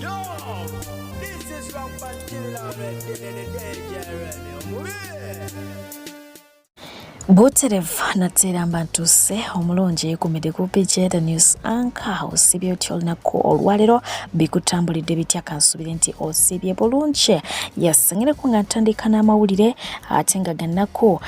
Yo, this is Rampant Killer Red, Buterevu nate era mba ntuuse omulungi yekumidde ku PJ The News Anchor. Osiibye otya olunaku olwaleero? Bikutambulidde bitya? Kansubire nti osiibye bulungi. Yes, ngereko nga ntandika n'amawulire ate nga gannaku.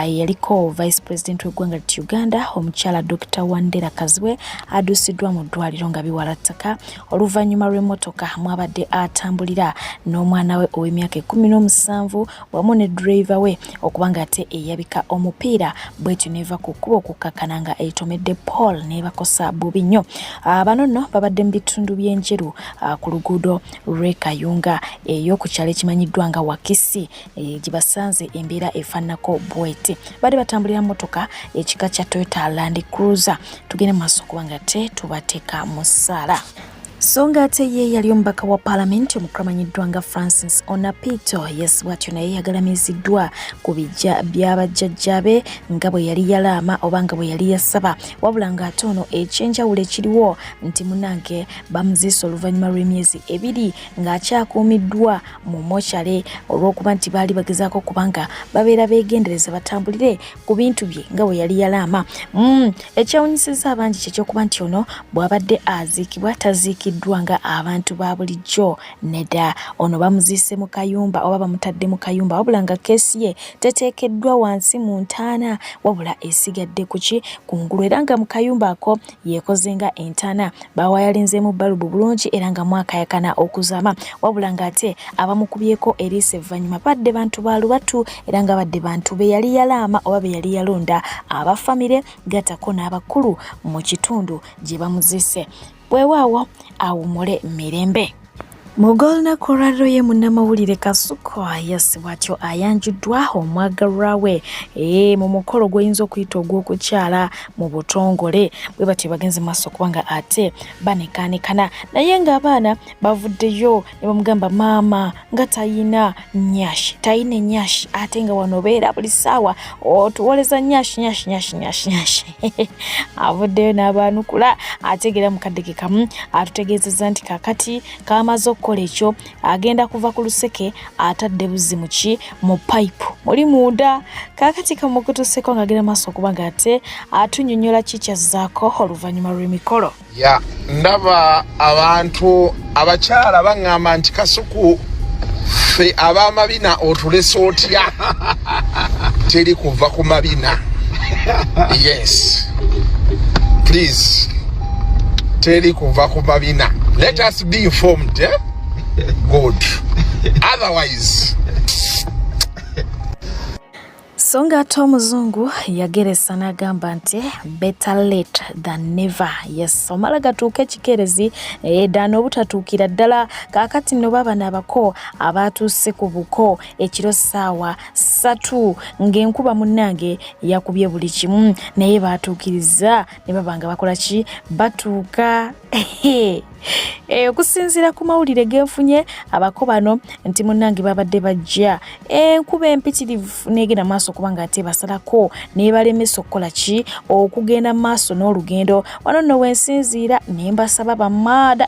Yaliko Vice President w'eggwanga liti Uganda, omukyala Dr. Wandera Kazibwe, adusiddwa mu ddwaliro nga biwala ttaka oluvannyuma lw'emmotoka mwabadde atambulira n'omwana we ow'emyaka 17 wamu ne driver we okuba nga ate eyabika omupiira, bwetyo neva ku kkubo okukkakkana nga etomedde Paul n'ebakosa bubi nnyo. Bano nno babadde mu bitundu by'Enjeru ku luguudo lw'e Kayunga ey'oku kyalo ekimanyiddwa nga Wakisi, gye basanze embeera efaananako bweti. Badde batambulira mmotoka ekika kya Toyota Land Cruiser. Tugende mu maaso okuba nga te tubateeka mu ssaala. So nga ate ye yali omubaka wa paalamenti omukulu amanyiddwa nga Francis Onapito, yes, bwatyo naye yagalamiziddwa ku bijja by'abajjajjaabe nga bwe yali yalaama oba nga bwe yali yasaba, wabula ng'ate ono ekyenjawulo ekiriwo nti munange bamuziisa oluvannyuma lw'emyezi 2 ng'akyakuumiddwa mu mokyale, olw'okuba nti baali bagezaako kubanga babeera beegendereza batambulire ku bintu bye nga bwe yali yalaama. Ekyewunyisizza abangi kyekyokuba nti ono bw'abadde aziikibwa taziikiddwa nga abantu ba bulijjo, nedda. Ono bamuziise mu kayumba oba bamutadde mu kayumba, wabula nga keesi ye teteekeddwa wansi mu ntaana, wabula esigadde kuki kungulu, era nga mu kayumba ako yeekoze nga entaana. Bawayalinzeemu balubu bulungi era nga mwakayakana okuzaama, wabula ng'ate abamukubyeko eriiso evvannyuma badde bantu ba lubatu, era nga badde bantu be yali yalaama oba be yali yalonda, abafamire gattako n'abakulu mu kitundu gye bamuziise. Weewaawo, awumule mirembe. Mu g'olunaku olwaliro ye munnamawulire Kasuku, yes, bwatyo ayanjuddwa omwagalwa we mu mukolo gw'oyinza okuyita ogw'okukyala mu butongole. Bwe batyo bagenze maaso kubanga ate banekaanekana, naye ng'abaana bavuddeyo ne bamugamba maama nga tayina nyash, tayina enyash, ate nga wano obeera buli ssaawa otuwoleza nyash, nyash, nyash, nyash, nyash. Avuddeyo n'abaanukula, ategeera mukadde ke kamu atutegeezezza nti kakati kamaze okukola ekyo, agenda kuva ku luseke atadde buzzi muki mu pipe muli munda. Kakati kamukutuseko ng'agenda maaso okuba nga ate atunyonnyola kikyazzaako oluvannyuma lw'emikolo. Ya, ndaba abantu abakyala baŋŋamba nti, "Kasuku, ffe ab'amabina otulese otya?" Teri kuva ku mabina. Yes, please, teri kuva ku mabina. Let us be informed, eh? Good, otherwise. So nga ate omuzungu yageresa n'agamba nti "Better late than never." Yes, omala gatuuka ekikeerezi ddaana obutatuukira ddala. Kaakati nno baabano abako abaatuuse ku buko ekiro ssaawa 3, ng'enkuba munnange yakubye buli kimu, naye baatuukiriza ne baba nga bakola ki, batuuka. Okusinziira ku mawulire genfunye, abako bano nti munnange babadde bajja, enkuba empitirivu negenda maaso kubanga ate basalako nebalemesa okukola ki, okugenda maaso n'olugendo. Wano nno wensinziira ne mbasaba bamaada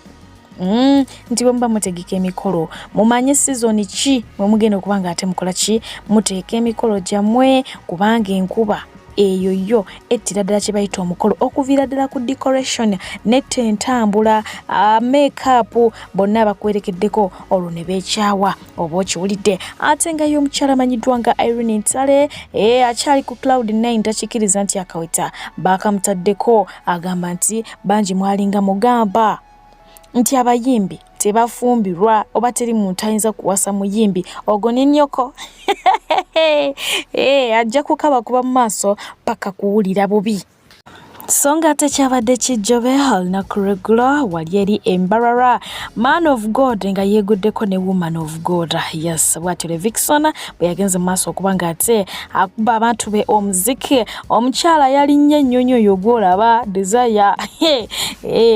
nti bwe muba mutegeka emikolo mumanye sizoni ki mwe mugenda okuba nga ate mukola ki, muteeka emikolo gyammwe, kubanga enkuba eyo yo ettira ddala kye bayita omukolo, okuviira ddala ku decoration netta entambula, makeup, bonna bakwerekeddeko olwo ne beekyawa oba okiwulidde. Ate nga ye omukyala amanyiddwa nga Irene Ntale, akyali ku cloud 9, takikiriza nti akaweta bakamutaddeko. Agamba nti bangi mwalinga mugamba nti abayimbi tebafumbirwa oba teri muntu ayinza kuwasa muyimbi, ogwo ne nnyoko ajja kukabakuba mu maaso paka kuwulira bubi. So nga ate kyabadde kijjobe olunaku lweggulo wali eri Embarara, man of God nga yeeguddeko ne woman of God. Yes, bwatyo Levixone bwe yagenze mu maaso okuba nga ate akuba abantu be omuziki. Omukyala yalinnya ennyonyi oyo gwolaba Desire,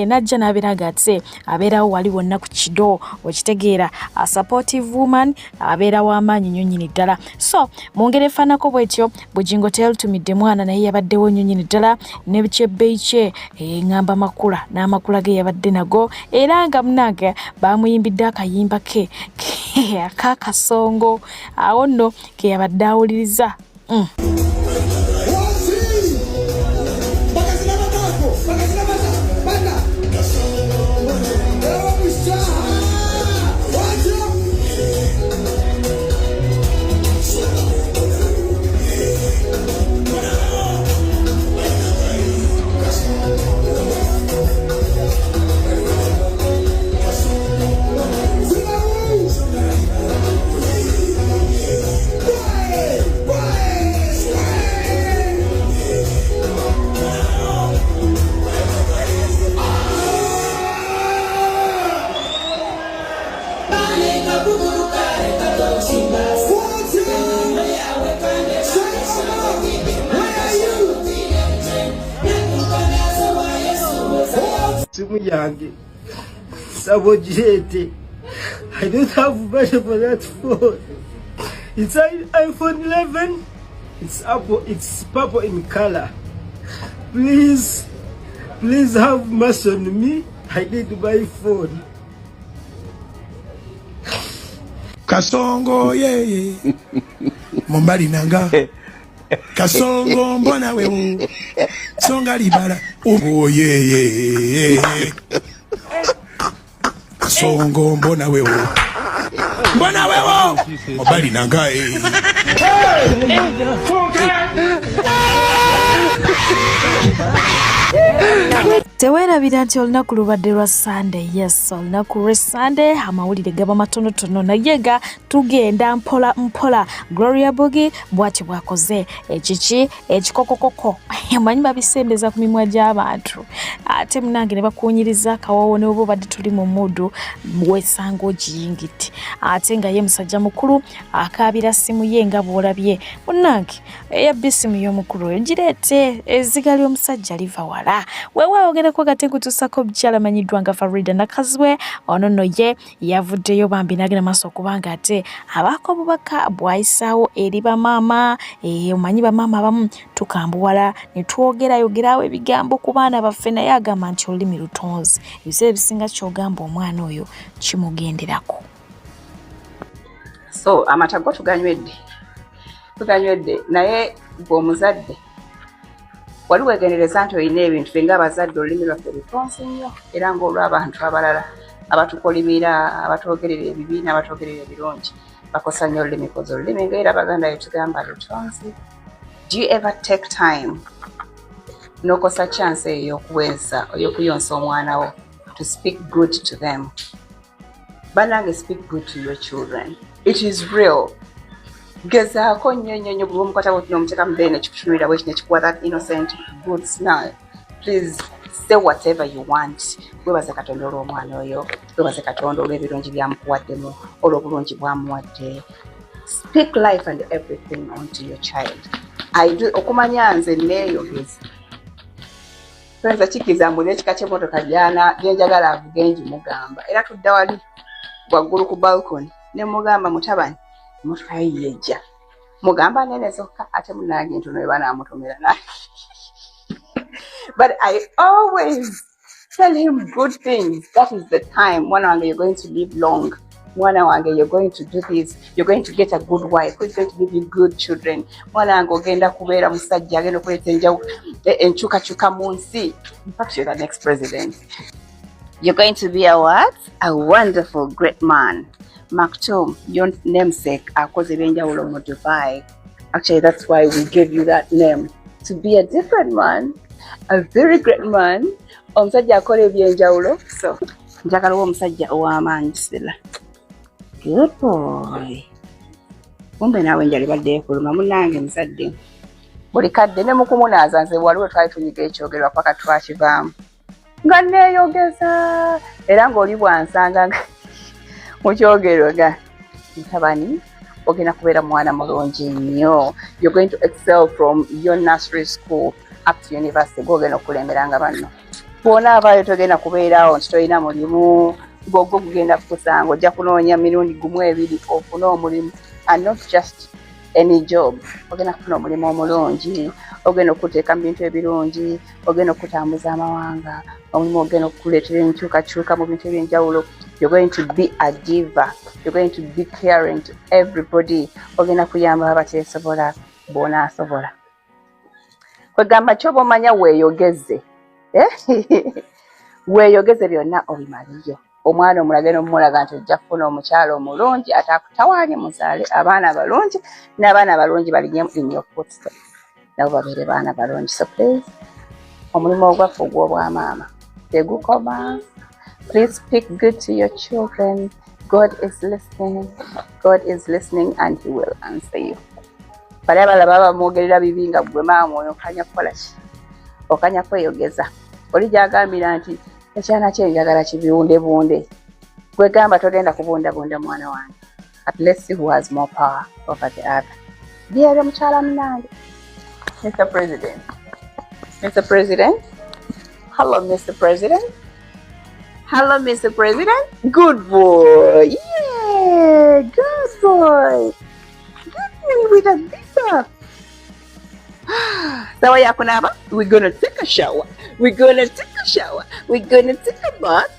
najja n'abeera nga ate abeerawo wali wonna ku kido. Okitegeera, a supportive woman, abeera w'amaanyi nnyo nnyini ddala. So mu ngeri efaanako bwetyo, Bugingo teyalutumidde mwana, naye yabaddewo nnyo nnyini ddala. Ne Ekyebbeeyi kye eŋŋamba makula n'amakula ge yabadde nago, era nga munange baamuyimbidde akayimba ke ak'akasongo awo nno ke yabadde awuliriza. Simu yange nsaba ogireete. I don't have money for that phone. It's an iPhone 11. It's apple, it's purple in color. Please, please have mercy on me. I need my phone. Kasongo yeye mumbali nanga Kasongo mbona wewe songa libala oh yeye Kasongo mbona wewe mbona wewe mobali nanga eh. Teweerabira nti olunaku lubadde lwa Sande. Yes, olunaku lwe Sande amawulire gaba matonotono, naye nga tugenda mpola mpola. Gloria Bugie bw'atyo bw'akoze ekiki ekikokokoko, omanyi babisembeza ku mimwa gy'abantu, ate munange ne bakuwunyiriza akawoowo, ne bwoba obadde tuli mu mudu wesanga ogiyingidde, ate nga ye musajja mukulu akaabira simu ye nga bw'olabye. Munange eyabba essimu y'omukulu oyo gireete, ezziga ly'omusajja liva wala. Weewaawo ogendako gate nkutuusako omukyala amanyiddwa nga Farida Nakazibwe. Ono nno ye yavuddeyo bambi n'agenda maaso okuba nga ate abaako obubaka bw'ayisaawo eri bamaama. Omanyi bamaama abamu tukambuwala ne twogerayogerawo ebigambo ku baana baffe, naye agamba nti olulimi lutonzi, ebiseera ebisinga ky'ogamba omwana oyo kimugenderako. So amata go tuganywedde, tuganywedde, naye gwe omuzadde wali weegendereza nti olina ebintu ffe ng'abazadde olulimi lwaffe lutonzi nnyo, era ng'olw'abantu abalala abatukolimira, abatwogerera ebibi n'abatwogerera ebirungi bakosa nnyo olulimi, koza olulimi nga era Abaganda yetugamba lutonzi. Do you ever take time n'okosa chance eyo ey'okuwensa, ey'okuyonsa omwana wo, to speak good to them? Bannange, speak good to your children. It is real. Gezaako nnyo nnyo nnyo. Buli omukwata bwoti n'omuteeka mu bbeere nekikutunulira bweki nekikuwa that innocent good smile, please say whatever you want. Webaze Katonda olw'omwana oyo, webaze Katonda olw'ebirungi byamukuwaddemu, olw'obulungi bwamuwadde. Speak life and everything onto your child. I do. Okumanya nze neeyogeza, toyinza kikkiriza mbu n'ekika ky'emmotoka gyana gyenjagala avuge ngimugamba, era tudda wali waggulu ku balcony ne mugamba, "Mutabani, emmotoka yo yejja." Mugamba nene zokka, ate munange ntono we banaamutomera nange, but I always tell him good things. That is the time, mwana wange, you're going to live long. Mwana wange, you're going to do this. You're going to get a good wife who is going to give you good children. Mwana wange, ogenda kubeera musajja agenda okuleeta enkyukakyuka mu nsi. In fact, you're the next president. You're going to be a what? A wonderful, great man. Maktoum, your namesake, akoze ebyenjawulo mu Dubai. Actually, that's why we gave you that name. To be a different man, a very great man. Omusajja akola ebyenjawulo. So, njagala oba omusajja ow'amaanyi. Bismillah. Good boy. Kumbe naawe enjala ebadde ekuluma munnange muzadde. Buli kadde ne mukumunaaza nze waliwo twali tunyiga ekyogerwa paka twakivaamu. Nga neeyogeza era ng'oli bwansanga nga mu kyogero nga mutabani ogenda kubeera mwana mulungi nnyo. You're going to excel from your nursery school up to university. Gwogenda okukulembera nga banno. Bw'onaavaayo togenda kubeeraawo nti tolina mulimu, gwogwo gugenda kukusanga, ojja kunoonya mirundi gumu ebiri ofune omulimu, and not just any job, ogenda kufuna omulimu omulungi, ogenda okuteeka mu bintu ebirungi, ogenda okutambuza amawanga, omulimu ogenda okukuleetera enkyukakyuka mu bintu ebyenjawulo. You're going to be a giver, you're going to be caring to everybody, ogenda kuyamba abateesobola bw'onaasobola. Kwegamba kyoba omanya weeyogeze, eh? Weeyogeze byonna obimaleyo. Omwana omulage n'omulaga nti ojja kufuna omukyala omulungi ate akutawaanye, muzaale abaana abalungi, n'abaana abalungi balinye in your footsteps, nabo babeere baana balungi. So please, omulimu ogwaffe ogw'obwamaama tegukoma. Please speak good to your children. God is listening, God is listening and he will answer you. Bali abalala baba bamwogerera bibi nga gwe maama oyo okanya kukola ki? Okanya kweyogeza. Oli gyagambira nti ekyana kye njagala kibiwundebunde, gwegamba togenda kubundabunda mwana wange. At let's see who has more power over the other. Byebyo mukyala munange. Mr President, Mr President, hello Mr President, hello Mr President. Good boy, yeah, good boy, good boy with a big up. Sawa ya kunaaba. We're gonna take a shower, we're gonna take a shower, we're gonna take a bath.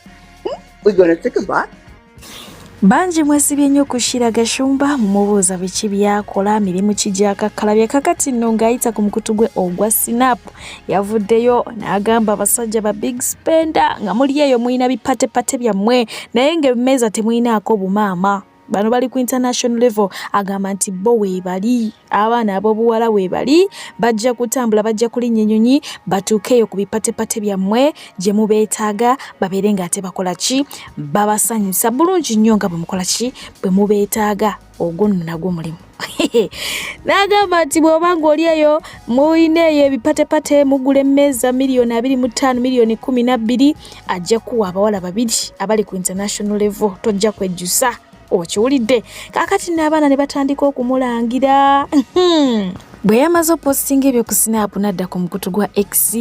We're gonna take a bath. Bangi mwesibye nnyo ku Shira Gashumba, mumubuuza biki byakola, mirimu ki gyakakkalabya. Kakati nno ng'ayita ku mukutu gwe ogwa Snap yavuddeyo n'agamba abasajja ba big spender nga muli eyo mulina bipatepate byammwe naye ng'emmeeza temulinaako bumaama. Bano bali ku international level. Agamba nti bo weebali, abaana ab'obuwala weebali, bajja kutambula, bajja kulinnya ennyonyi batuuke eyo ku bipatepate byammwe gye mubeetaaga, babeere ng'ate bakola ki? Babasanyusa bulungi nnyo nga bwe mukola ki? Bwe mubeetaaga. Ogwo nno nagwo mulimu. N'agamba nti bw'oba ng'oli eyo mulina eyo ebipatepate, mugula emmeeza miliyoni 25, miliyoni 12, ajja kuwa abawala babiri abali ku international level, tojja kwejjusa. Okiwulidde? Kaakati n'abaana ne batandika okumulangira. Bwe yamaze opositinga ebyo ku Snap, n'adda ku mukutu gwa X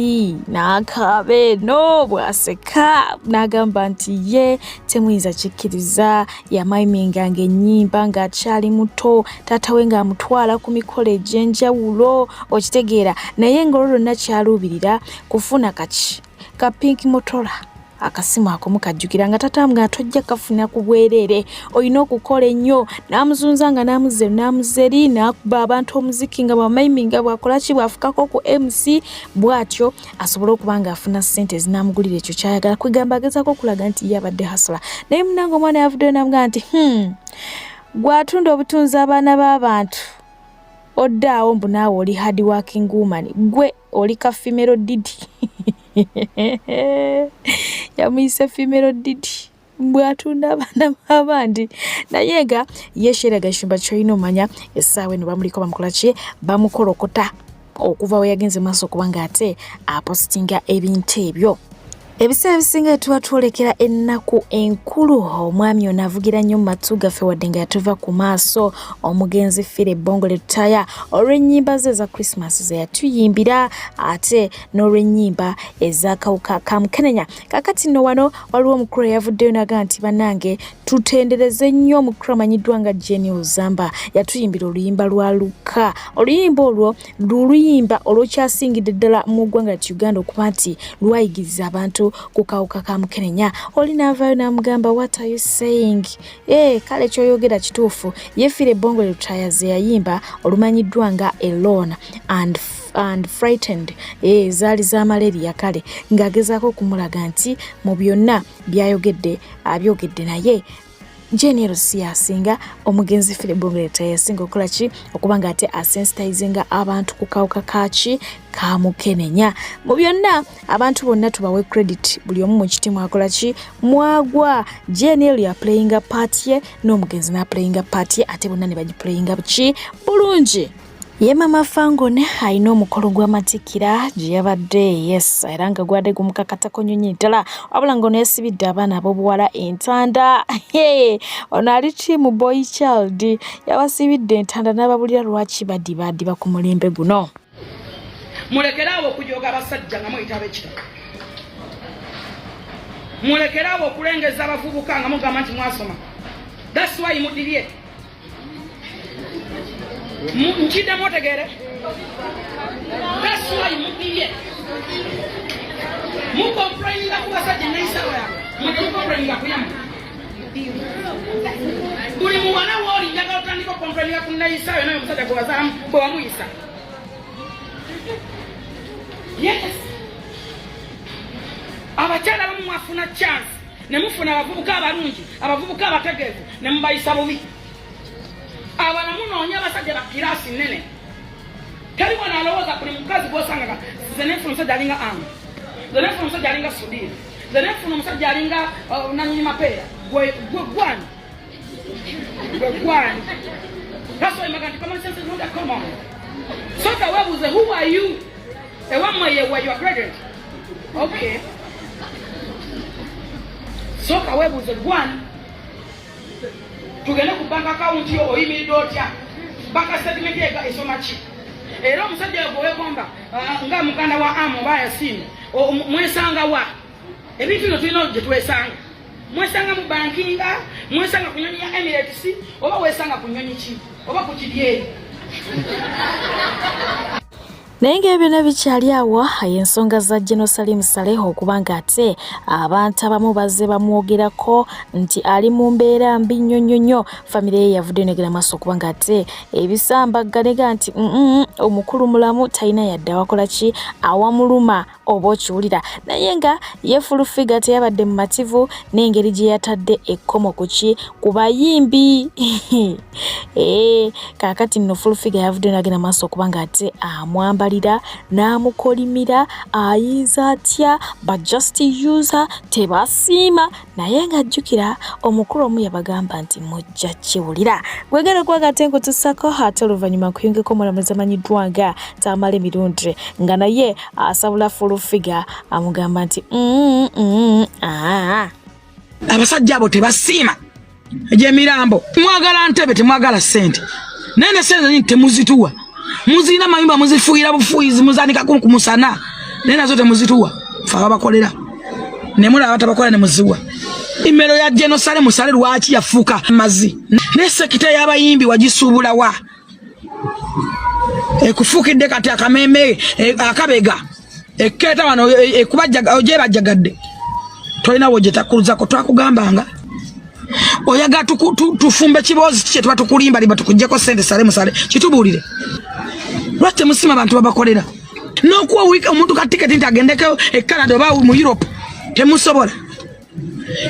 n'akaaba eno bw'aseka, n'agamba nti ye temuyinza kikkiriza, yamaiminganga ennyimba ng'akyali muto, taata we ng'amutwala ku mikolo egy'enjawulo, okitegeera, naye ng'olwo lwonna kyaluubirira kufuna kaki ka pink Motola. Akasimu ako mukajjukira nga tata nga tojja kafuna ku bwereere, olina okukola ennyo. N'amuzunza nga n'amuzza n'amuzza eri, n'akuba abantu omuziki nga bwamaiminga, bwakola ki, bw'afukako ku MC bw'atyo asobole okuba ng'afuna ssente ezinaamugulira ekyo ky'ayagala. Kwegamba agezaako okulaga nti ye abadde hustler. Naye munange omwana yavuddeyo n'amugamba nti gw'atunda obutunzi abaana b'abantu, odde awo mbu naawe oli hard working woman, gwe oli ka female Diddy. Yamuyise female Diddy bw'atunda abaana b'abandi. Naye nga ye Sheila Gashumba, kyolina omanya essaawa eno bamuliko bamukola ki? Bamukolokota okuva we yagenze maaso okuba ng'ate apositinga ebintu ebyo. Ebiseera ebisinga tuba twolekera ennaku enkulu, omwami ono avugira nnyo mu matu gaffe wadde nga yatuva ku maaso, omugenzi Philly Bongole Lutaaya, olw'ennyimba ze eza Christmas ze yatuyimbira ate n'olw'ennyimba ez'akawuka ka mukenenya. Kaakati nno wano waliwo omukulu eyavuddeyo n'agamba nti bannange tutendereze nnyo omukulu amanyiddwa nga Jenny Ozamba, yatuyimbira oluyimba lwa Luka. Oluyimba olwo luluyimba olwokyasingidde ddala mu ggwanga lyattu Uganda okuba nti lwayigiriza abantu ku kawuka ka mukenenya. Oli n'avaayo n'amugamba, "What are you saying?" E kale kyoyogera kituufu. Ye Philly Bongole Lutaaya ze yayimba olumanyiddwa nga Alone and Frightened, e zaali za malaria. Kale ng'agezaako okumulaga nti mu byonna byayogedde abyogedde, naye Jane si yasinga, omugenzi Philly Bongole Lutaaya yasinga okukola ki? Okuba nga ate asensitizinga abantu ku kawuka kaki? Ka mukenenya. Mu byonna abantu bonna tubawe credit, buli omu mu kiti mwakola ki? Mwagwa. Jane yaplayinga part ye n'omugenzi n'aplayinga part ye, ate bonna ne bagiplayinga ki? Bulungi. Ye Mama Fangone alina omukolo gw'amatikkira gye yabadde, yes, era nga gwadde gumukakatako nnyo ddala, wabula ng'ono yasibidde abaana ab'obuwala entanda. Ono ali team boy child, yabasibidde entanda n'ababulira lwaki badibaadiba ku mulembe guno. Mulekere awo okujooga abasajja nga muyita ab'ekitaka. Mulekere awo okulengeza abavubuka nga mugamba nti mwasoma. That's why mudibye. Nkiddemu otegeere. That's why mubibye. Mukomplaininga ku basajja neyisawo yaabwe. Mwe temukomplaininga ku yammwe. Buli muwala wooli njagala otandika okomplaininga ku neyisawo naye omusajja gwe wazaalamu bwe wamuyisa. Yes. Abakyala abamu mwafuna chance ne mufuna abavubuka abalungi, abavubuka abategeevu ne mubayisa bubi. Abala munoonya abasajja ba kiraasi nnene. Teri wano alowooza buli mukazi gw'osangaga nze nenfuna omusajja alinga Ann, nze nenfuna omusajja alinga Sudhir, nze nenfuna omusajja alinga nanyini mapeera. Gwe gwani? Gwe gwani? That's why mbaga nti common sense is not that common. So ka weebuuze who are you? Ewammwe ye where you are pregnant. Okay. So ka weebuuze gwani? Tugende ku bank account yo oyimiridde otya? Bank statement ega esoma ki? Era omusajja oyo gwe weegomba nga muganda wa Amu oba Yasiini, mwesanga wa? Ebintu bino tulina gye twesanga. Mwesanga mu bankinga, mwesanga ku nnyonyi ya Emirates, oba weesanga ku nnyonyi ki? Oba ku kidyeri? Naye ng'ebyo byonna bikyali awo, ensonga za General Salim Saleh okuba ng'ate abantu abamu bazze bamwogerako nti ali mu mbeera mbi nnyo nnyo nnyo, famire ye yavuddeyo negera maaso okuba ng'ate ebisambagga nega nti omukulu mulamu talina yadde awakola ki awamuluma oba okiwulira, naye nga ye Full Figure teyabadde mumativu n'engeri gye yatadde ekkomo ku ki ku bayimbi. Kaakati nno Full Figure yavuddeyo n'agenda maaso okuba ng'ate amwambalira n'amukolimira, ayinza atya ba just user tebasiima, naye ng'ajjukira omukulu omu yabagamba nti mujja kiwulira. Gwegenda okuba ng'ate nkutusako ate oluvannyuma nkuyungeko omulamuzi amanyiddwa nga Tamale Mirundi nga naye asabula Full Figure amugamba nti Abasajja abo tebasiima egy'emirambo. Mwagala ntebe, temwagala ssente, naye ne ssente nyingi temuzituwa. Muzirina amayumba, muzifuuyira bufuuyizi, muzanikako ku musana, naye nazo temuzituwa. Ffe ababakolera ne mulaba abatabakola ne muziwa. Emmero ya General Saleh Musale lwaki yafuuka mazi? Ne sekita y'abayimbi wagisuubula wa? Ekufuukidde kati akameeme akabega ekkeeta wano ogyebajjagadde, tolina wogyetakkuluzako. Twakugambanga oyagala tufumbe kiboozi ki kye tuba tukulimbalimba tukuggyeko ssente. Sale Musale, kitubuulire, lwaki temusima abantu babakolera n'okuwa wiiki omuntu ka tiketi nti agendeko e Canada oba mu Europe? Temusobola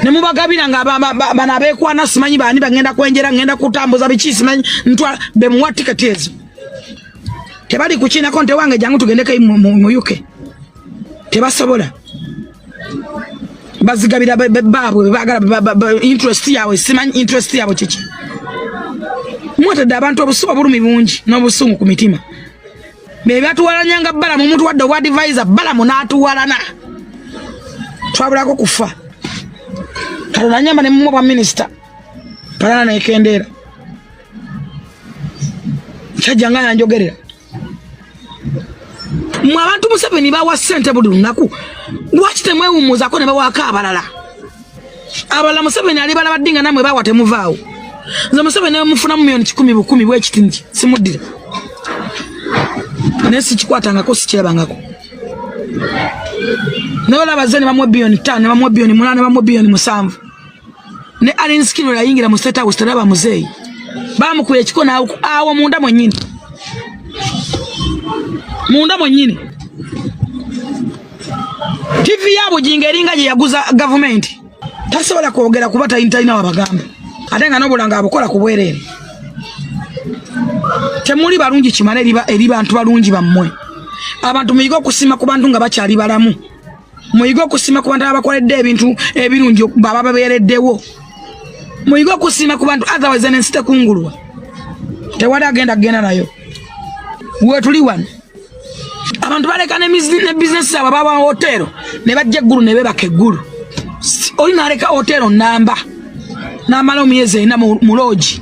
ne mubagabira nga bano abeekwana simanyi baani bagenda kwenjera, ngenda kutambuza biki simanyi ntwala bemuwa tiketi ezo tebali kukinako nte wange jangu tugendeko mu UK. Tebasobola, bazigabira baabwe bebaagala, interest yaabwe simanyi interest yaabwe kiki. Mwatadde abantu obusuba bulumi bungi n'obusungu ku mitima. Be batuwalanyanga Balamu, mutuwadde obwa advisor Balamu n'atuwalana, twabulako kufa. Katonda anyamba ne mumuwa bwa minisita, palana nekendeera. Kyajja nga yanjogerera mwe abantu Museveni bawa ssente buli lunaku, lwaki temwewummuzaako ne bawaako abalala? Abalala Museveni ali balaba ddi nga namwe bawa temuvaawo? Nze Museveni mufunamu 1,000,000 bukumi bwekiti nti simuddira, naye sikikwatangako, sikirabangako. Naye olaba ze ne bamuwa 5 billion, ne bamuwa 8 billion, ne bamuwa 7 billion. Ne Alien Skin yayingira mu State House, teraba muzeeyi, bamukuba ekiko awo munda mwennyini, munda mwennyini. TV ya Bugingo eringa gye yaguza gavumenti, tasobola kwogera kuba talina wabagamba, ate nga n'obulanga abukola ku bwereere. Temuli balungi kimala eri bantu balungi bammwe. Abantu muyige okusiima ku bantu nga bakyali balamu, muyige okusiima ku bantu abakoledde ebintu ebirungi baba babeereddewo, muyige okusiima ku bantu, otherwise ensi tekungulwa, tewali agenda kugenda nayo. Wetuli wano abantu baleka ne bizinesi zaabwe, baba hotero ne bajja eggulu ne beebaka eggulu. Oli n'aleka hotero namba n'amala omyezi 4 mu loogi.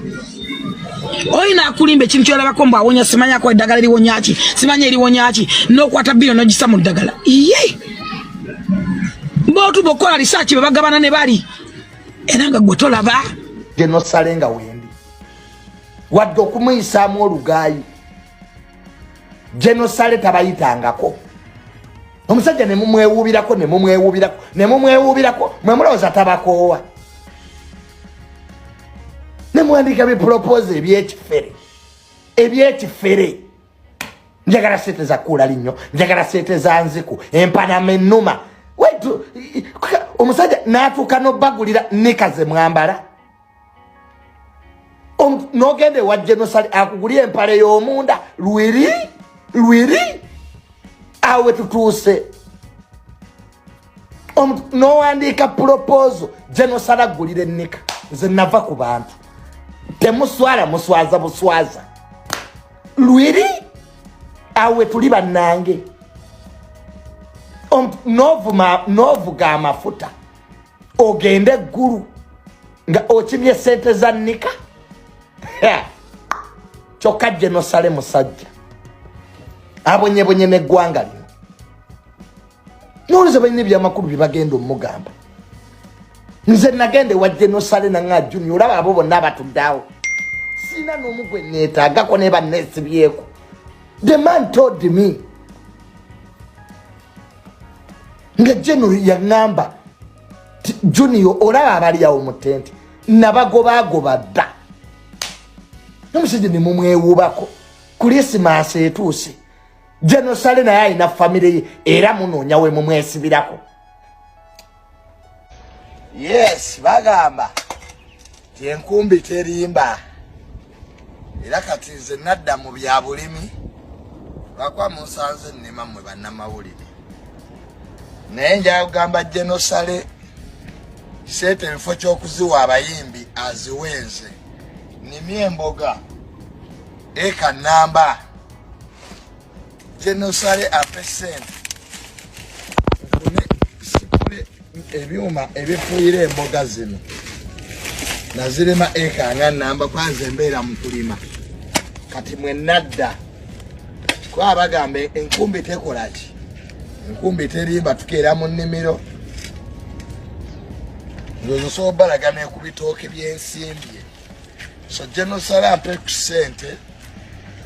Oli n'akulimba ekintu kyolabako mbu awonya, simanyako eddagala eriwonyaki, simanya eriwonyaki, n'okwata biro n'ogisa mu ddagala. Ye bootuba okukola risaaki, be bagabana ne bali era nga gwe tolaba. General Saleh nga wendi. Wadde okumuyisaamu olugaayu. Genosale tabayitangako. Omusajja ne mumwewuubirako, ne mumwewuubirako, ne mumwewuubirako, mwe mulowooza tabakoowa. Ne muwandiika bipropose ebyekifere, ebyekifere. Njagala sente za kuula linnyo, njagala sente za nziku, empanama ennuma. Omusajja n'atuuka n'obbagulira nika ze mwambala. N'ogenda ewa Genosale akugulya empale y'omunda lwiri lwiri. Awo we tutuuse. N'owandiika proposal, Genosale aggulira ennika. Nze nava ku bantu. Temuswala, muswaza buswaza lwiri. Awo we tuli bannange. N'ovuga amafuta ogende eggulu nga okimye sente za nika. Kyokka Genosale musajja abonyebonye n'eggwanga lino. Nolowooza balina ebyamakulu bye bagenda omugamba. Nze nagenda ewa Genosale nanga Junior, olaba abo bonna abatuddeawo sina n'omu gwe neetaagako ne banneesibyeko. The man told me nga Geno yaŋŋamba, "Junior, olaba abali awo mu tente nabagobagoba dda." Omusajja ne mumwewubako. Kulisimaasi etuuse, Genosale naye alina famire ye era munoonya we mumwesibirako. Yes, bagamba ti enkumbi terimba. Era kati nze nadda mu bya bulimi, lwakuba munsanze nnima mmwe bannamawulire. Naye njala kugamba Genosale, sente ebifo ky'okuziwa abayimbi aziwenze nimye emboga eka namba. Genosale ape sente nfune sipule ebyuma ebifuuyira emboga zino. Nazirima eka nga namba kwanza embeera mu kulima. Kati mwe nadda kuba bagamba enkumbi tekola ki, enkumbi terimba. Tukeera mu nnimiro nze nsobola balaga ne ku bitooke byensimbye. So Genosale ampe ku ssente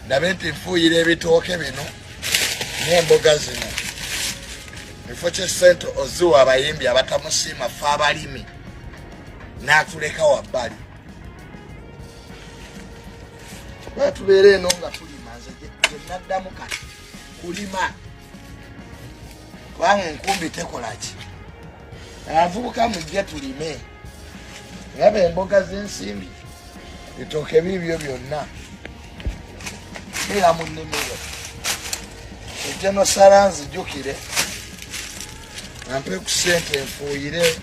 ndabe nti nfuuyira ebitooke bino n'emboga zino. Ekifo ky'essente oziwa abayimbi abatamusiima, fe abalimi n'atuleka wabbali. Kuba tubeera eno nga tulima. Nze gye naddamu kati kulima, kubanga enkumbi tekola ki. Abavubuka mujje tulime. Ngaba emboga z'ensimbi, bitooke biibyo byonna beera mu nnimiro. Ejja nosala nzijukire ampe ku ssente nfuuyire.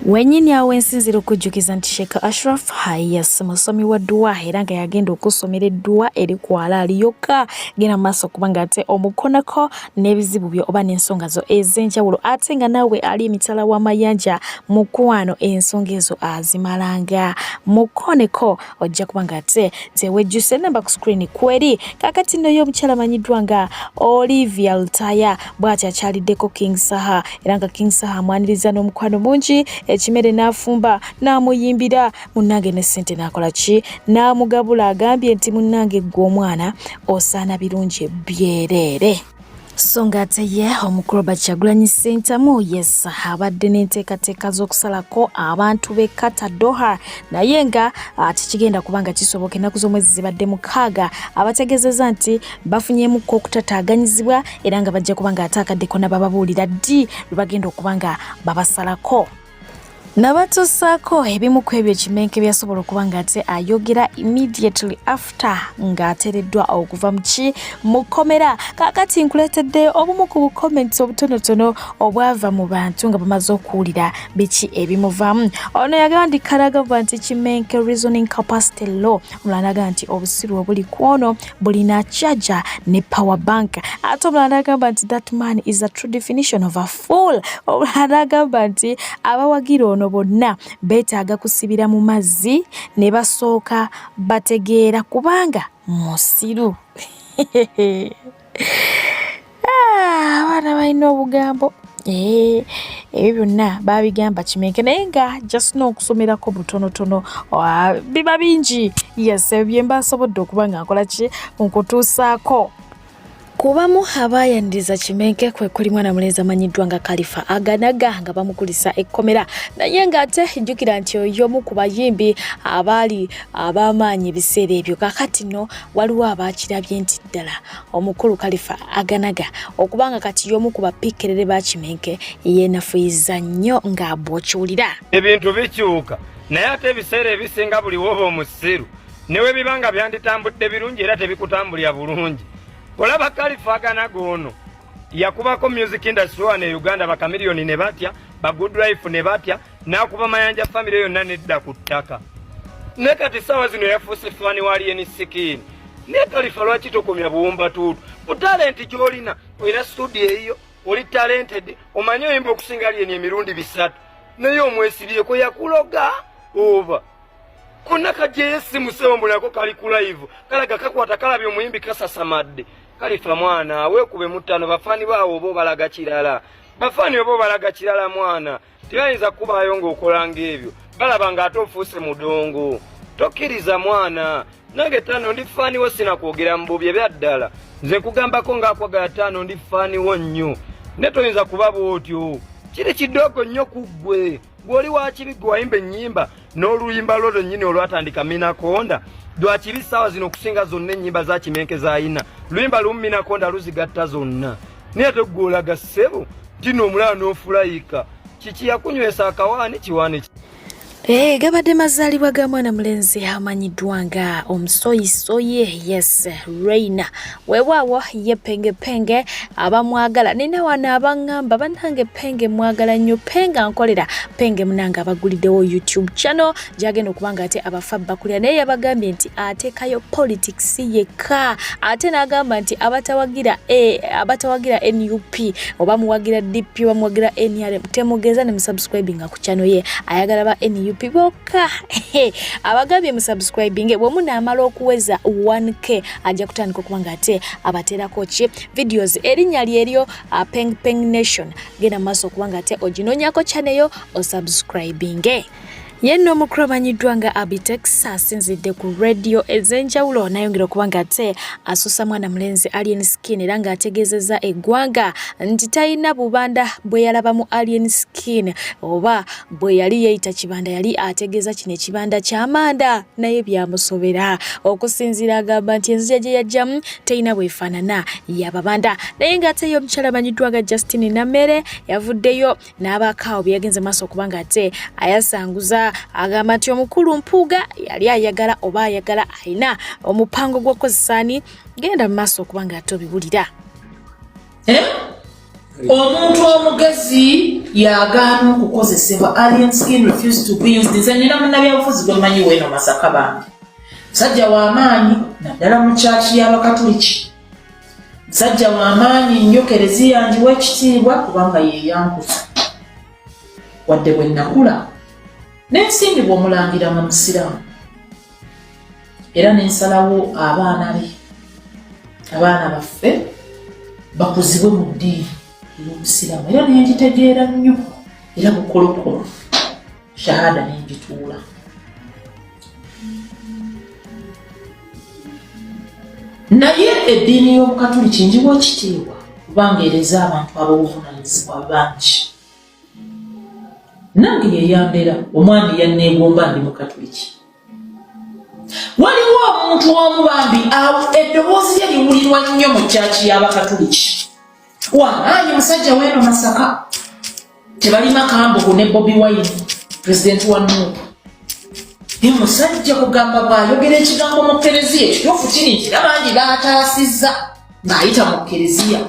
Wenyini awo ensinzira okujjukiza nti Sheikh Ashraf Hayas musomi wa dduwa era nga yagenda okusomera edduwa eri ku alaali yokka. Genda mu maaso kubanga ate omukonako n'ebizibu byo oba n'ensonga zo ez'enjawulo, ate nga naawe ali emitala w'amayanja mukwano, ensonga ezo azimalanga. Mukoneko ojja kuba nga ate tewejjusa, enamba ku screen kweri. Kakati nno ye omukyala amanyiddwa nga Olivia Lutaya bw'ati akyaliddeko King Saha, era nga King Saha amwaniriza n'omukwano mungi, ekimere n'afumba n'amuyimbira munnange ne ssente n'akola ki n'amugabula. Agambye nti munnange ggwe omwana osaana birungi byereere. So nga ate ye omukulu Robert Kyagulanyi Ssentamu, yes, abadde n'enteekateeka z'okusalako abantu b'e Qatar Doha, naye nga tekigenda kuba nga kisoboka. Ennaku z'omwezi zibadde 6 abategeezezza nti bafunyeemukko okutataaganyizibwa, era nga bajja kuba nga ate akadde konna bababuulira ddi lwe bagenda okuba nga babasalako. Nabatuusaako ebimu ku ebyo Kimenke byasobola okuba nga ate ayogera immediately after ng'ateereddwa okuva mu ki mu kkomera. Kaakati nkuleetedde obumu ku bucomments obutonotono obwava mu bantu nga bamaze okuwulira biki ebimuvaamu. Ono yagamba nti kalagamba nti Kimenke reasoning capacity low. Omulala n'agamba nti obusiru obuli ku ono bulina charger ne power bank. Ate omulala n'agamba nti that man is a true definition of a fool. Omulala n'agamba nti abawagira ono bonna beetaaga kusibira mu mazzi ne basooka bategeera kubanga musiru. Ah, abaana balina obugambo. Eh, ebyo byonna babigamba kimenke naye nga just n'okusomerako butonotono biba bingi. Yes, ebyo byemba nsobodde okuba nga nkola ki nkutuusaako. Kubamu abaayaniriza Kimenke kwe kuli mwana mulenzi amanyiddwa nga Kalifa Aganaga nga bamukulisa ekkomera, naye ng'ate jjukira nti oyo omu ku bayimbi abaali ab'amaanyi ebiseera ebyo. Kaakati nno waliwo abaakirabye nti ddala omukulu Kalifa Aganaga okubanga kati y'omu ku bapiikerere ba Kimenke yeenafuyiza nnyo nga bw'okiwulira. Ebintu bikyuka naye ate ebiseera ebisinga buli woba omusiru ne we biba nga byanditambudde birungi era tebikutambulira bulungi. Olaba Kalifa Aganaga ono yakubako music industry wano e Uganda, bakamiliyoni ne batya, ba good life ne batya, n'akuba Mayanja family yonna nedda ku ttaka. Ne kati ssaawa zino yafuuse fan wa Alien Skin. Naye Kalifa lwaki tokomya buwumbatuutu ku talenti gy'olina? Olina studio eyiyo, oli talented, omanyi oyimba okusinga Alien emirundi 3, naye omwesibyeko yakuloga oba konna kajjeyo essimu sebo mbulako kali ku live kalaga kakwata kalabye omuyimbi kasasamadde. Kalifa mwana weekube mu ttano, bafaani baawo oba obalaga kirala, bafaani oba obalaga kirala mwana, tebayinza kukubaayo ng'okola ng'ebyo, balaba ng'ate ofuuse mudongo. Tokkiriza mwana, nange ttano ndi faani wo, sinakwogera mu bubi ebya ddala, nze nkugambako ng'akwagala ttano ndi faani wo nnyo, ne toyinza kuba bw'otyo, kiri kidogo nnyo ku ggwe. Gw'oli wakibi gwe wayimba ennyimba n'oluyimba lwo lwennyini olwatandika Minakonda lwakibi ssaawa zino okusinga zonna ennyimba za Kimenke z'ayina. Luyimba lumu Minakonda luzigatta zonna, naye ate gwe olaga ssebo tino omulala n'ofulayika kiki yakunywesa akawaani kiwaani. Hey, gabadde mazaalibwa ga mwana mulenzi amanyiddwa nga omusoyisoye, yes, Reina. Weewaawo ye pengepenge abamwagala nina wano abaŋŋamba bannange penge mwagala nnyo, penge ankolera, penge munange abaguliddewo YouTube channel gyagenda okuba nga ate abafa bakulira, naye yabagambye nti ateekayo politics yekka, ate n'agamba nti abatawagira abatawagira NUP oba muwagira DP oba muwagira NRM temugeza ne musubscribinga ku channel ye, ayagala ba NUP bokka. Abagambye musubscribinge, bwe munaamala okuweza 1k ajja kutandika okuba nga ate abateerako ki videos. Erinnya lyeryo Peng Peng Nation, genda mu maaso okuba nga ate oginonyako channel yo osubscribinge. Ye nno omukulu amanyiddwa nga Abitex asinzidde ku radio ez'enjawulo n'ayongera okuba nga ate asusa mwana mulenzi Alien Skin, era ng'ategeezezza eggwanga nti talina bubanda bwe yalaba mu Alien Skin, oba bwe yali yeeyita kibanda yali ategeeza kino ekibanda ky'amanda, naye byamusobera. Okusinziira agamba nti enzija gye yajjamu terina bwefaanana yababanda. Naye ng'ate ye omukyala amanyiddwa nga Justine Namere yavuddeyo n'abaakaawo bye yagenze maaso okuba nga ate ayasanguza, agamba nti omukulu Mpuuga yali ayagala oba ayagala alina omupango gw'okukozesa ani, genda mu maaso okuba nga ate obiwulira. Omuntu omugezi yagaana okukozesebwa. Alien Skin refused to be used. Nze nina munnabyabufuzi gwe mmanyi weeno Masaka, bambi musajja w'amaanyi naddala mu kyaki y'Abakatuliki, musajja w'amaanyi nnyo, kereziya ngiwa ekitiibwa kubanga yeyankuza wadde bwe nakula nensimbibwa omulangira nga musiraamu, era nensalawo abaana be, abaana baffe bakuzibwe mu ddiini ey'obusiraamu, era nengitegeera nnyo era bukolokolo shahada nengituula. Naye eddiini y'Obukatuliki ngiwa ekitiibwa kubanga ereza abantu ab'obuvunanyizibwa bangi. Nange yeyambera omwami yanneegomba ndi Mukatuliki. Waliwo omuntu omu bambi eddoboozi lye liwulirwa nnyo mu kyaki y'Abakatuliki, wamaanyi musajja weeno Masaka, tebalima kambugu ne Bobi Wine, pulezidenti wa NUP. Ye musajja kugamba bw'ayogera ekigambo mu kereziya, ekituufu kiri nti era bangi baataasizza ng'ayita mu kereziya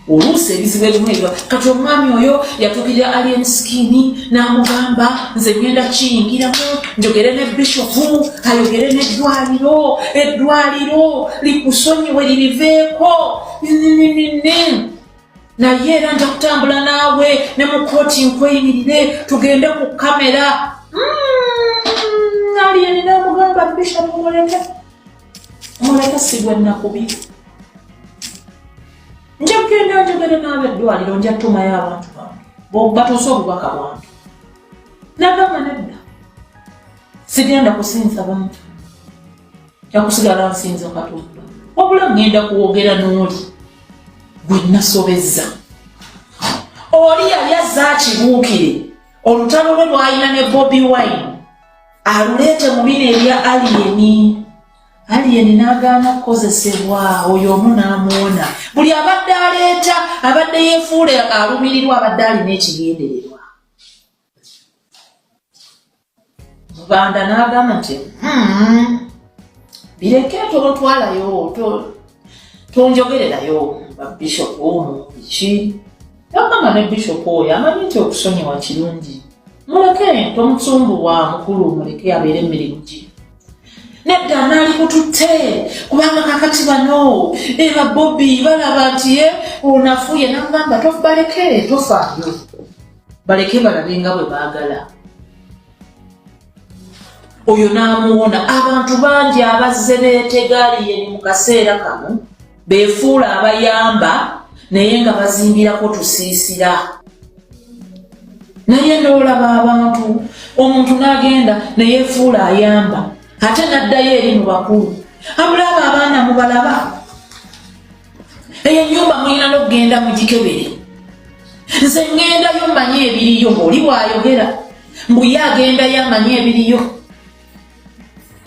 oluusi ebizibu ebimu ebiba. Kati omwami oyo yatuukirira Alien Skin n'amugamba, nze ngenda kiyingiramu njogere ne bishopu ayogere n'eddwaliro, eddwaliro likusonyiwe liriveeko, naye era nja kutambula naawe ne mu kooti nkweyimirire tugende ku kamera. Alien n'amugamba, bishopu muleke, muleke, sigwe nakubi, nja kugenda. Njogere n'abeddwaliro, nja tumayo abantu bange batuuse obubaka bwange. Nagamba nedda, sigenda kusinza bantu, nja kusigala nsinza Katonda, wabula ŋŋenda kwogera n'oli gwe nasobezza. Oli yali azze akibuukire olutalo lwe lwalina ne Bobi Wine, aluleete mu bino ebya Alien. Alien n'agaana okukozesebwa. Oyo omu n'amuwona. Buli abadde aleeta, abadde yeefuula alumirirwa, abadde alina ekigendererwa. Mubanda n'agamba nti, bireke, tontwalayo, tonjogererayo babishopu omu biki." Yagamba ne bishopu oyo amanyi nti okusonyiwa kirungi, muleke, tomusumbuwa, mukulu, muleke abeere emirimu gye. Nedda, naali kututte, kubanga kakati bano eba Bobi balaba nti ye onafuye. Namugamba, baleke, tofaayo, baleke balabe nga bwe baagala. Oyo n'amuwona. Abantu bangi abazze beetegaliyeni mu kaseera kano, beefuula abayamba naye nga bazimbirako tusiisira. Naye n'olaba abantu, omuntu n'agenda neyeefuula ayamba, ate n'addayo eri mu bakulu. Abulaba abaana mubalaba, eyo ennyumba mulina n'okugenda mugikebere. Nze ŋŋendayo mmanyi ebiriyo. Oli bw'ayogera mbu ye agendayo amanyi ebiriyo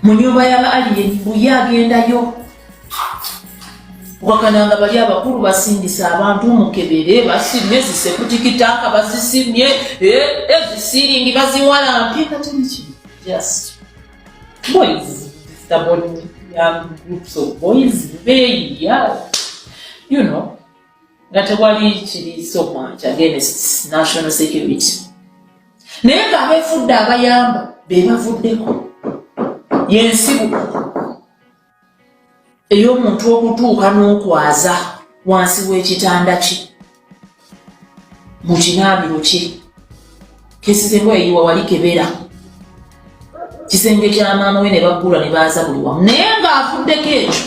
mu nyumba y'aba Alien, mbu ye agendayo wakananga bali abakulu basindisa abantu, mukebere, basimye ziseptic tank, bazisimye ezisiringi, baziwalampye. Kati biki? Just boys, stubborn young groups of boys beeyiya, nga tewali kiri so much against national security, naye ng'abeefudde abayamba be bavuddeko. Yensibuko ey'omuntu okutuuka n'okwaza wansi w'ekitanda kye, mu kinaabiro kye, kesize eyiwa wali kebera kisenge kya maama we, ne baggula ne baaza buli wamu, naye ng'avuddeko ekyo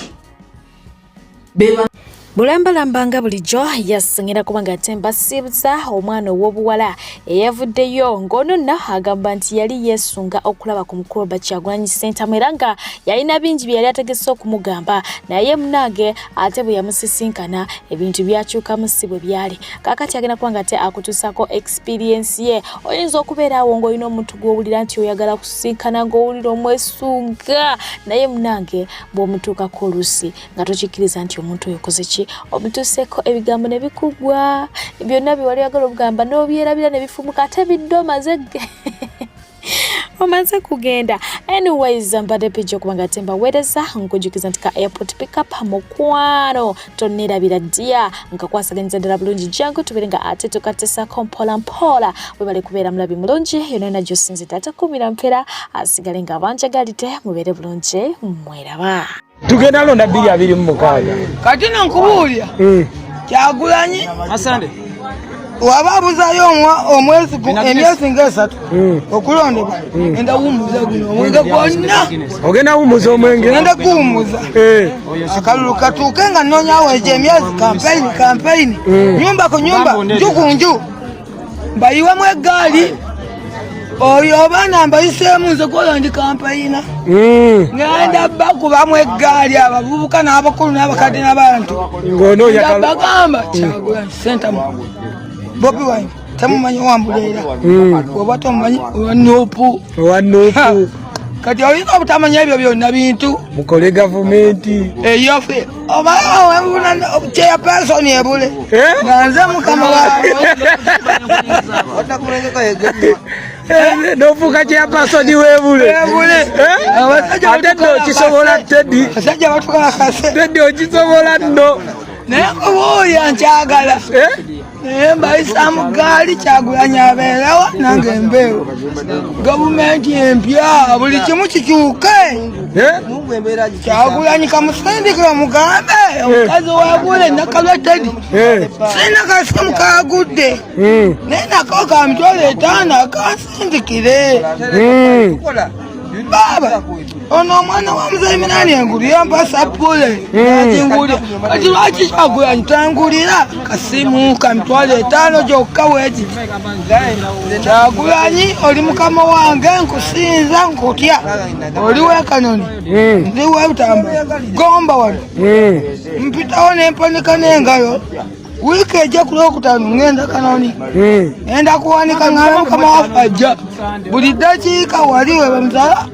beba. Bulambalamba nga bulijjo yasengera kubanga ate mbasiibuza omwana ow'obuwala eyavuddeyo, ng'ono nno agamba nti yali yeesunga okulaba ku mukulu Robert Kyagulanyi Ssentamu, era nga yalina bingi bye yali ategese okumugamba, naye munange ate bwe yamusisinkana ebintu byakyukamu, si bwe byali. Kaakati agenda kuba nga ate akutuusako experience ye. Oyinza okubeera awo ng'olina omuntu gw'owulira nti oyagala kusisinkana, ng'owulira omwesunga, naye munange bw'omutuukako oluusi nga tokikkiriza nti omuntu oyo okoze ki, omutuuseeko, ebigambo ne bikugwa byonna bye wali oyagala okugamba n'obyerabira ne bifumuka, ate bidde omaze kugenda. Anyways, mbadde pijja okuba nga tembaweereza, nkujukiza nti ka airport pickup, mukwano, tonneerabira ddiya nkakwasaganyiza ddala bulungi. Jangu tubeere nga ate tukatesako mpola mpola. Webale kubeera mulabi mulungi yonna yonna gyosinzidde, ate kuumira mpeera asigale nga abanjagalidde. Mubeere bulungi, mweraba. Tugenda londa 2026. Kati no nkubuulira, Kyagulanyi waba abuzayo omwezi, emyezi ngaesatu okulondebwa, enda wumuza guno omwenge gwonna. Ogenda wumuza omwenge? Enda kuwumuza. Akalulu katuuke nga nnoonyawo egyo emyezi, kampeyini, kampeyini, nyumba ku nyumba, nju ku nju, mbayiwemu eggaali. Oyo obaana mbayiseemu nze kwoyo ndi kampeyina, ngenda bakubamu eggaali, abavubuka n'abakulu n'abakadde n'abantu. Ng'onoonya Bagamba Kyagulanyi Ssentamu, Bobi Wine temumanyi wambuleera, oba tomumanyi owa NUP. Owa NUP. Kati oyinza obutamanya ebyo byonna bintu. Mukole gavumenti. Eyofe oba chairperson ebule nga nze mukama waabwe. Nofuuka chairperson webule. Ebule. Ate nno okisobola, Teddy. Abasajja batukola kase. Teddy, okisobola nno. Naye kubuulya nkyagala, naye mbayisamu gaali. Kyagulanyi abeerewa nange mbeewo, gavumenti empya, buli kimu kikyuke. Kyagulanyi kamusindikira mugambe omukazi wagule nakalwa Teddy, sina kasimu kagudde, naye nako ka 50,000 akansindikire. Baba ono omwana wa muzeeyi Minani engulu yampa sappule agingulira. Kati lwaki Kyagulanyi tangulira kasimu ka 50,000 gyokka weegiti? Kyagulanyi oli mukama wange, nkusinza, nkutya. Oli w'e Kanoni, ndi w'e Butambala, Gomba wano mpitawo nempanika n'engalo. Wiiki ejja ku Lwokutaano ngenda Kanoni, ngenda kuwanika ngamba mukama waffe ajja buli ddakiika. Wali we bamutala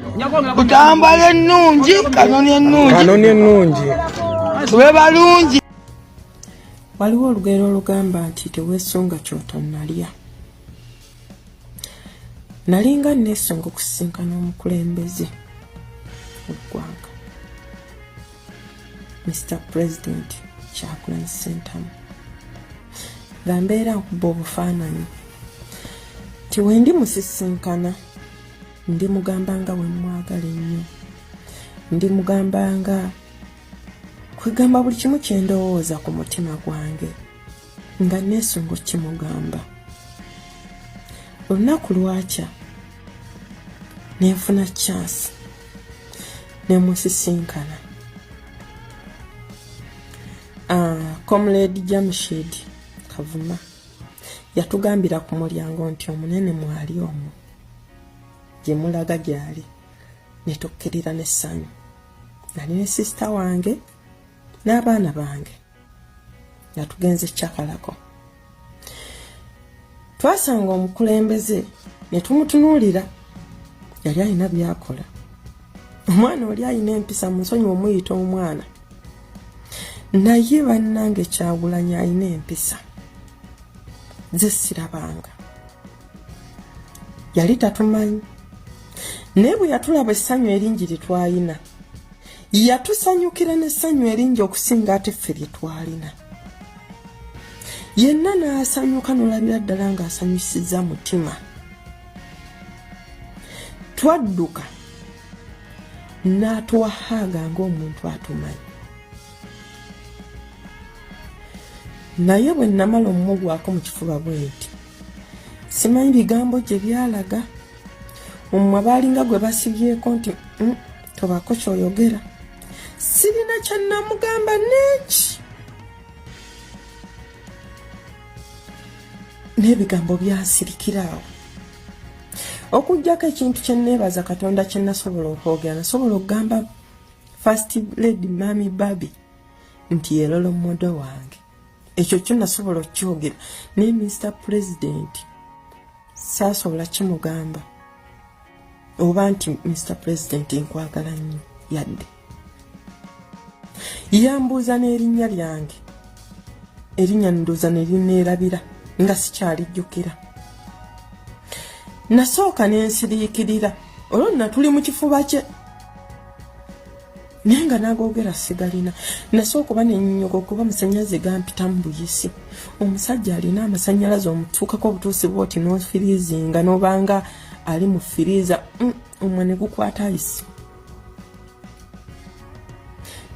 Butambala ennungi, Kanoni ennungi, Kanoni ennungi. Tube balungi. Waliwo olugero olugamba nti teweesunga ky'otonnalya. Nalinga neesunga okusisinkana omukulembeze w'eggwanga, Mr President Kyagulanyi Ssentamu, nga mbeera nkuba obufaananyi nti wendi musisinkana ndi mugamba nga we mwagala ennyo, ndi mugamba nga kwegamba buli kimu kye ndowooza ku mutima gwange, nga neesunga okukimugamba. Olunaku lwakya nenfuna chance nemusisinkana. Comrade Jamshid Kavuma yatugambira ku mulyango nti omunene mwali omwo gye mulaga gyali, netukkirira n'essanyu. Nali ne sisita wange n'abaana bange nga tugenze Kyakalako. Twasanga omukulembeze ne tumutunuulira, yali alina byakola. Omwana oli alina empisa, mu nsonyi omuyita omwana, naye bannange Kyagulanyi alina empisa ze sirabanga. Yali tatumanyi, naye bwe yatulaba essanyu eringi lye twalina, yatusanyukira n'essanyu eringi okusinga ate ffe lye twalina. Yenna n'asanyuka, n'olabira ddala ng'asanyusiza mutima. Twadduka n'atuwa hug ng'omuntu atumanyi. Naye bwe namala omugwako mu kifuba bwe nti, simanyi bigambo gye byalaga, omumwa baalinga gwe basibyeko nti tobako kyoyogera. Sirina kyanamugamba neki, n'ebigambo byansirikira awo, okugjako ekintu kye neebaza Katonda kye nasobola okwogera. Nasobola okugamba First Lady Mami Babi nti ye role model wange. Ekyo kyo nasobola okukyogera, naye Mr President saasobola kimugamba, oba nti Mr President nkwagala nnyo. Yadde yambuuza n'erinnya lyange, erinnya ndowooza nerineerabira nga sikyalijjukira. Nasooka nensiriikirira, olwo nna tuli mu kifuba kye, naye nga nagogera sigalina. Nasooka oba nenyoga okuba amasanyalaze gampitamu buyisi. Omusajja alina amasanyalaze, omutuukako obutuusi bwoti nofirizinga, nobanga ali mu firiza, omwe ne gukwata ayisi.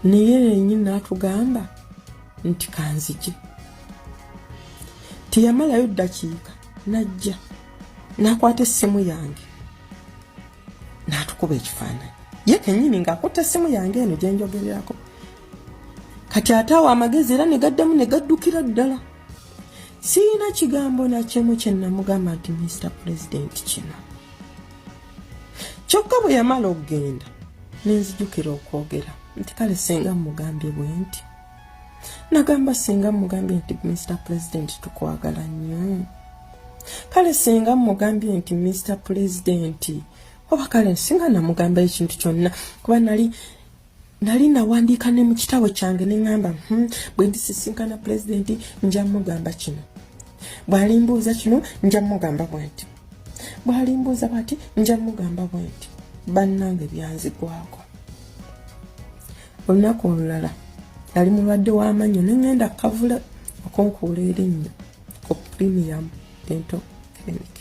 Naye yenyini n'atugamba nti kanzije. Teyamalayo ddakiika najja n'akwata essimu yange n'atukuba ekifaananyi, ye kennyini ng'akutte essimu yange eno gye njogererako kati. Ate awo amagezi era ne gaddamu ne gaddukira ddala. Sirina kigambo nakimu kye namugamba nti Mr President kino. Kyokka bwe yamala okugenda nenzijukira okwogera nti kale singa mugambye bwe nti, nagamba singa mugambye nti Mr President tukwagala nnyo, kale singa mugambye nti Mr President, oba kale singa namugamba ekintu kyonna, kuba nali nawandiika ne mu kitabo kyange ne ŋŋamba, bwe ndisisinkana pulezidenti nja mugamba kino, bw'alimbuuza kino nja mugamba bwe nti, bw'alimbuuza bwati nja mugamba bwe nti. Bannange, byanzigwako. Olunaku olulala nali mulwadde w'amannyo, ne ŋŋenda Kavule okunkuula erinnyo ku Premium Dental Clinic.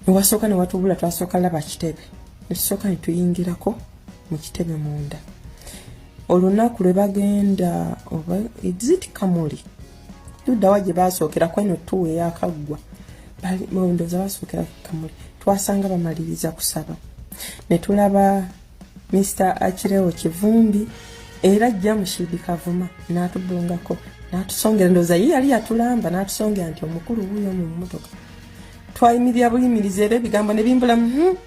Newasooka newatubula, twasooka laba kitebe, netusooka netuyingirako mu kitebe munda. Olunaku lwe bagenda oba exit Kamuli luddawa gye basookera kweno tuwa eyakaggwa, ndowooza basookera Kamuli. Twasanga bamaliriza kusaba ne tulaba Mr Akireo Kivumbi era Jamushid Kavuma n'atubungako n'atusongera, ndowooza ye yali yatulamba, n'atusongera nti omukulu wuuyo mu mmotoka. Twayimirira buyimirizi era ebigambo ne bimbulamu.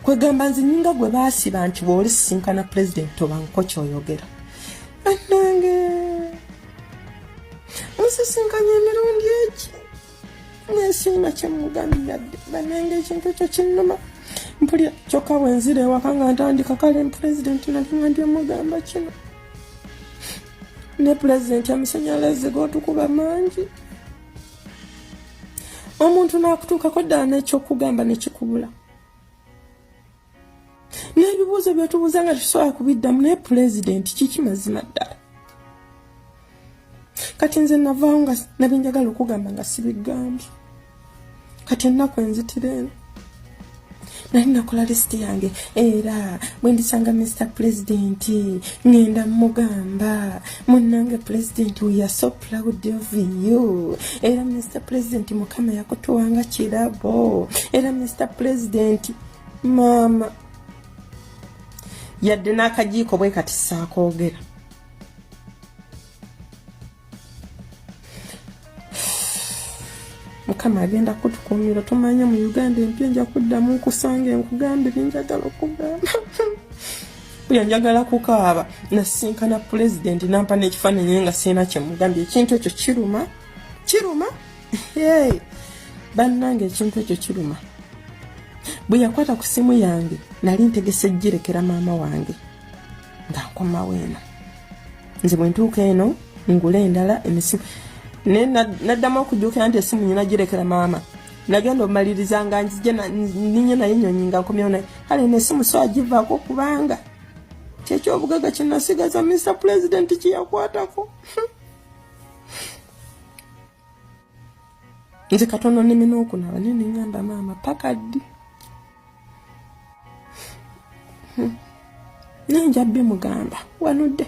Kwegamba nze nyinga gwe baasiba nti bw'olisisinkana pulezidenti tobanko kyoyogera. Bannange, musisinkanye emirundi egi nesiina kyemugambye yadde. Bannange, ekintu ekyo kinnuma mpulira. Kyokka bwe nzira ewaka nga ntandika, kale pulezidenti nali nga ndi omugamba kino ne pulezidenti, amasanyalaze g'otukuba mangi, omuntu n'akutuukako ddala n'ekyokugamba nekikubula n'ebibuuzo byetubuuza nga tetusobola kubiddamu. Naye pulezidenti kiki mazima ddala? Kati nze navaawo nga nabinjagala okugamba nga sibigambye. Kati ennaku enzitira eno, nali nakola lisiti yange, era bwe ndisanga Mr President ngenda mugamba, munnange President, we are so proud of you. Era Mr President, Mukama yakutuwanga kirabo. Era Mr President, maama, yadde n'akajiiko bwe kati saakoogera. Mukama agenda kutukuumira. Tumanye mu Uganda empya nja kuddamu nkusange nkugambe byenjagala okugamba. Buli njagala kukaaba. Nasinkana pulezidenti nampa n'ekifaananyi nga sirina kyemugambye. Ekintu ekyo kiruma, kiruma. Bannange, ekintu ekyo kiruma. Bwe yakwata ku simu yange, nali ntegese ejjirekera maama wange nga nkomawo eno. Nze bwe ntuuka eno ngula endala emisimu, naye naddamu okujjukira nti esimu nyina girekera maama. Nagenda omaliriza nga nzije ninye naye nyonyi nga nkomyewo, naye kale nesimu so agivaako kubanga kyekyobugaga kyenasigaza Mr President kyeyakwatako. Nze katono neme n'okunaaba, naye neŋŋamba, maama, paka ddi? Naye nja bimugamba wanudde.